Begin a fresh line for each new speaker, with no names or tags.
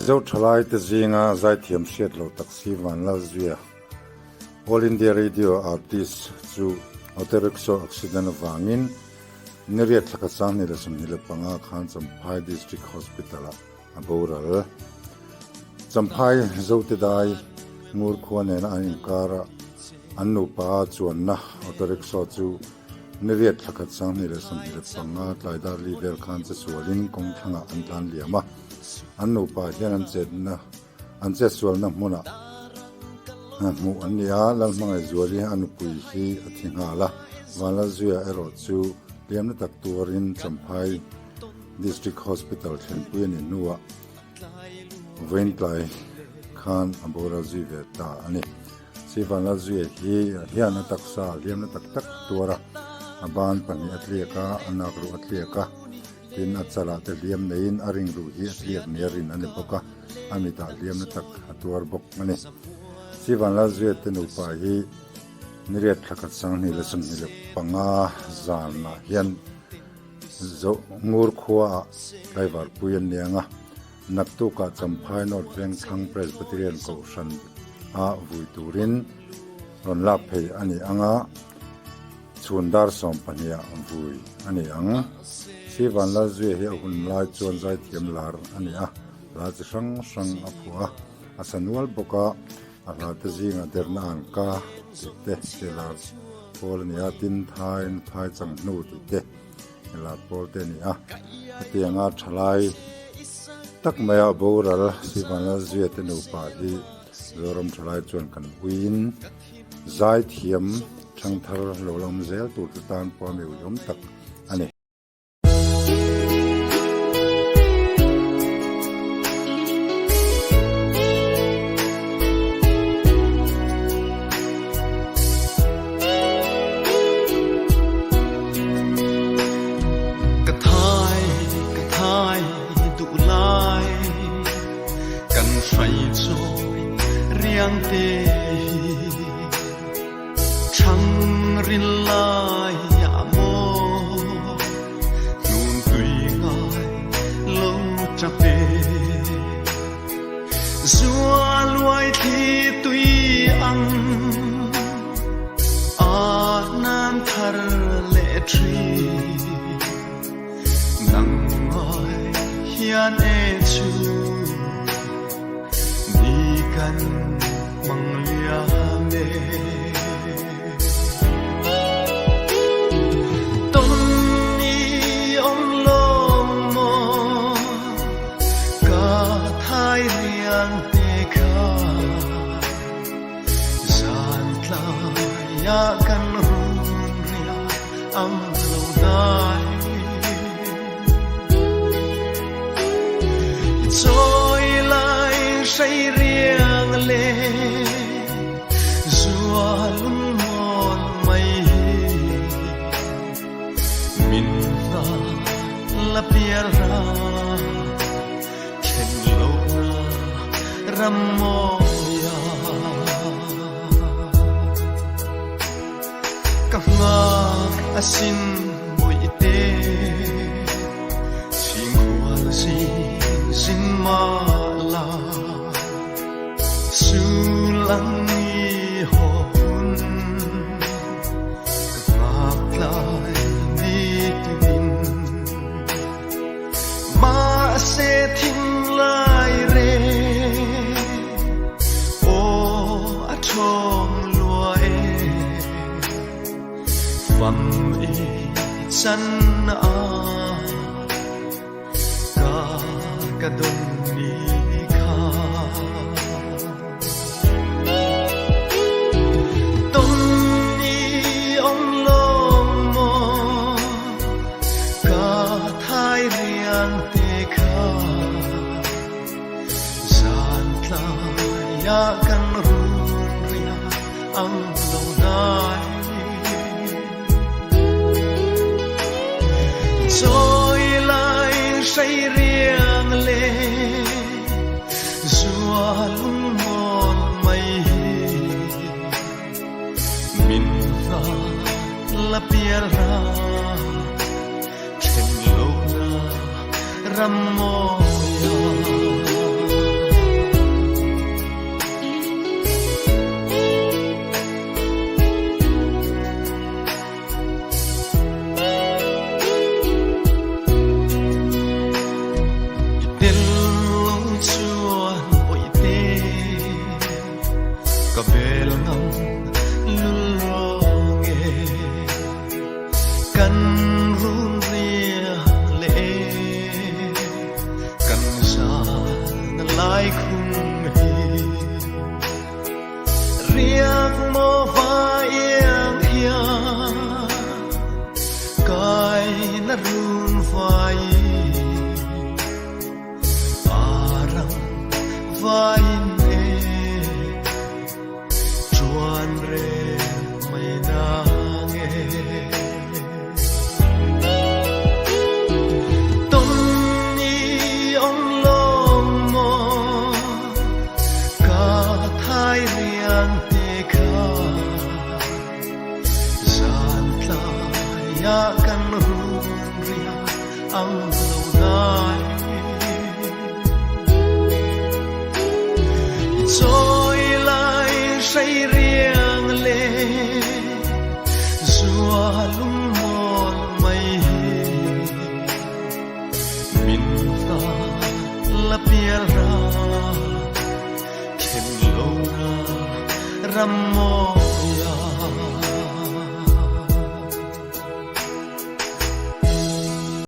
Mizo thalaite zinga zaithiam hriat lo tak si Vanlalzuia, All India Radio artist chu auto rickshaw accident avangin niriat thlaka 2025 khan Champhai District Hospital-ah a boral. Champhai Zotedai Ngur khua nena an inkara an nupa chuanna auto rickshaw chu niriat thlakhat 2025 tlaidar li vel khan chesualin kawng thlangah an tlan liam a. An nupa hian an chetna an chetsualna hmunah hmuh an ni a, Lalhmangaihzuali a nupui hi a thi nghal a, Vanlalzuia erawh chu hliamna tak tuarin Champhai District Hospital thlenpui a nih hnuah vawiintlai khan a boral zui ve ta a ni. Sivanlalzuia hi hian a taksa hliamna tak tak a tuar a, a ban pahnih a tliak a, a nak ruh a tliak a, tin a chalah te hliam neiin a ring ruh hi a tliak nia rin a ni bawk a, a mitah hliamna tak a tuar bawk a ni. Sivanlalzuia te nupa hi niriat thlakhat 2025 zanah hian Zoh Ngur khuaah tlaivar pui an ni ang a, naktukah Champhai North Vengthlang Presbyterian Kohhran ah vui turin rawn lak phei a ni ang a, chhun dar 12 ah vui a ni ang. Sivanlalzuia hi a hun lai chuan zaithiam lar a ni a, hla chi hrang hrang a phuah a, a sa nual bawk a, a hla te zingah derna an ka tih te te lar pawl a ni a, tin thai na thai chang hnu tih te lar pawl te a ni a, hetianga thalai tak maia boral Sivanlalzuia te nupa hi Zoram thalai chuan kan uiin zaithiam thangthar lo la awm zel tur te tan pawh a mi uiawm tak a ni.
Ka thai, ka thai duh lai, kan hrai chawi riang te hi. Thlang rin lai ah maw hnun tui ngai lo tap e. Zua luai thli tui ang a nan thar leh thin. Nang ngai hian e chu ni kan hmang liam e. Tawn ni awm lawng maw ka thai riang te kha zan tlai ah kan run riah ang lo dai. Chawi lai hrei riang le zua lungmawl mai hi min hla la pial ra thlen lo na ram mawia. Ka hngak asin mawihte chhingkhual zing zin mah la sul ang i haw hun ka hngak tlai nitin mahse thinlai re aw a thawng lua e fam i chan a ka ka don ni kha Ton ni awm lawng maw ka thai riang te kha zan tlai ah kan run riah ang lo dai. Chawi lai hrei riang le zua lungmawl mai hi min hla la pial ra then lo na ram mawia. ah kan run ria ang lo dai. I chawi lai hrei riang le zua lungmawl mai hi min hla la pial ra khen lo ra ram mawi.